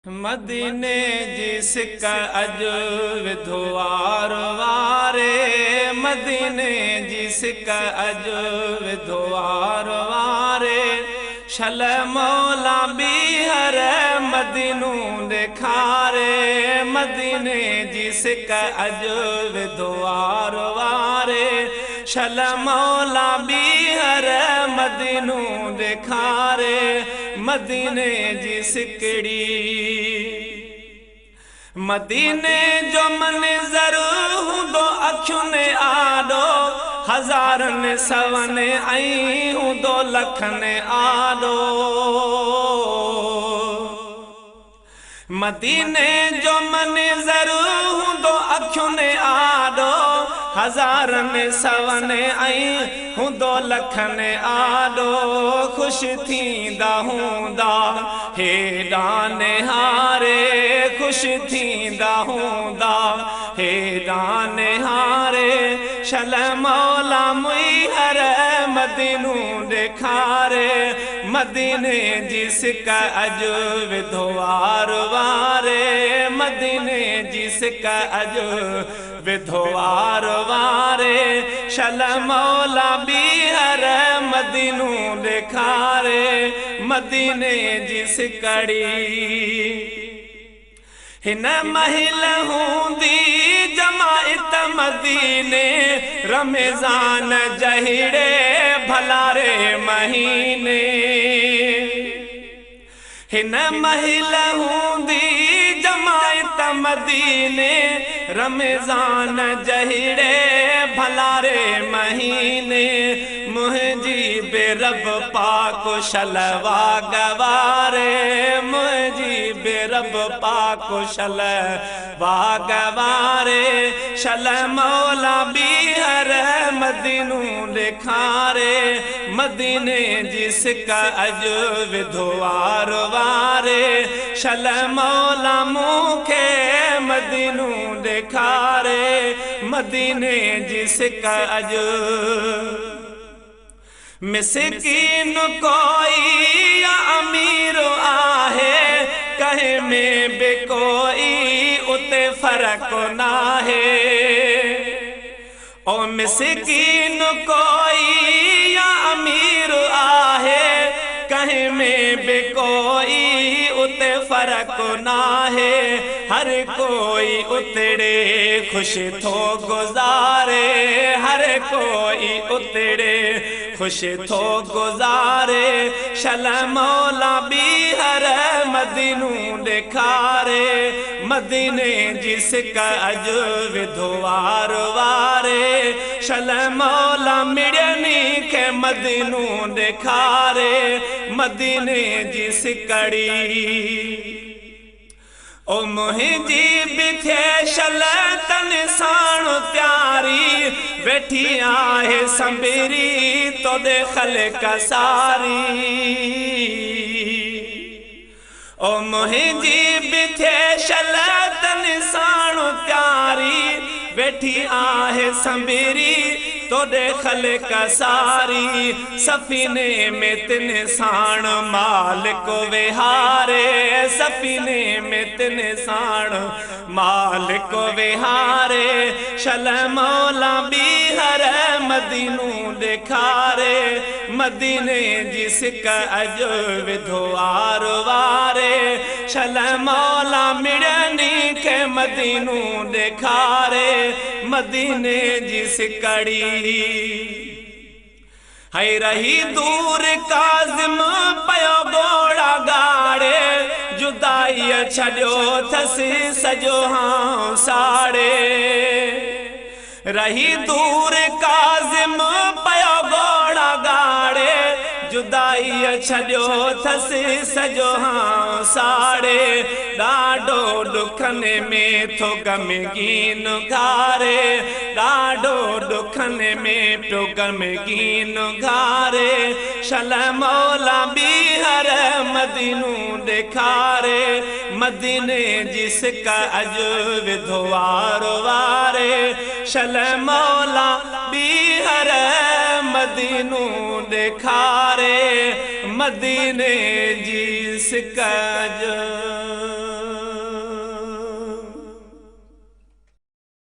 مديني جي سڪ اڄ وڌو وار واري، مديني جي سڪ اڄ وڌو وار واري. شل مولا ٻيهر مدينو ڏيکاري، مديني جي سڪ اڄ وڌو وار واري. شل مولا ٻيهر مدينو ڏيکاري، مديني جي سڪڙي. مديني جو منظر هوندو اکين آڏو، هزارن سون ۽ هوندو لکن آڏو. مديني جو منظر هوندو اکين آڏو، هزارن سون ۽ هوندو لکن آڏو. خوش ٿيندا هوندا هيڏا نهاري، خوش ٿيندا هوندا هيڏا نهاري. شل مولا ميهر مدينو ڏيکاري، مديني جي سڪ اڄ وڌو وار واري. مديني جي سڪ اڄ وڌو وار واري. شل مولا ٻيهر مدينو ڏيکاري، مديني جي سڪڙي. هن مهل هوندي جماعت مديني، رمضان جهڙي ڀلاري مهيني. هن مهل هوندي جماعت مديني، رمضان جهڙي ڀلاري مهيني. منهنجي به رب پاڪ شل واڳ واري، منهنجي به رب پاڪ شل واڳ واري. شل مولا ٻيهر مدينو ڏيکاري، مديني جي سڪ اڄ وڌو وار واري. شل مولا مون کي مدينو ڏيکاري، مديني جي سڪ اڄ. مسڪين ڪوئي يا امير آهي، ڪنهن ۾ به ڪوئي اتي فرق ناهي. او مسڪين ڪوئي يا امير آهي، ڪنهن ۾ به ڪوئي اتي فرق ناهي. هر ڪوئي اتڙي خوش ٿو گذاري، هر ڪوئي اتڙي خوش ٿو گذاري. شل مولا ٻيهر مدينو ڏيکاري، مديني جي سڪ اڄ وڌو وار واري. شل مولا مڙني کي مدينو ڏيکاري، مديني جي سڪڙي. او منهنجي به ٿئي شل تن ساڻ تياري، ويٺي آهي سنبري توڏي خلق ساري. او منهنجي به ٿئي شل تن ساڻ تياري، ويٺي آهي سنبري توڏي خلق ساري. سفيني ۾ تن ساڻ مالڪ ويهاري، سفيني ۾ تن ساڻ مالڪ ويهاري. شل مولا ٻيهر مدينو ڏيکاري، مديني جي سڪ اڄ وڌو وار واري. شل مولا مڙني کي مدينو ڏيکاري، مديني جي سڪڙي. هي رهي دور ڪاظم پيو ڳوڙها ڳاڙي، جدائيءَ ڇڏيو اٿس سڄو هانءُ ساڙي. رهي دور ڪاظم پيو ڳوڙها ڳاڙي، جدائيءَ ڇڏيو اٿس سڄو هانءُ ساڙي. ڏاڍو ڏکن ۾ ٿو غمگين گهاري، ڏاڍو ڏکن ۾ پيو غمگين گهاري. شل مولا ٻيهر مدينو ڏيکاري، مديني جي سڪ اڄ وڌو وار واري. شل مولا ٻيهر مدينو ڏيکاري، مديني جي سڪ اڄ.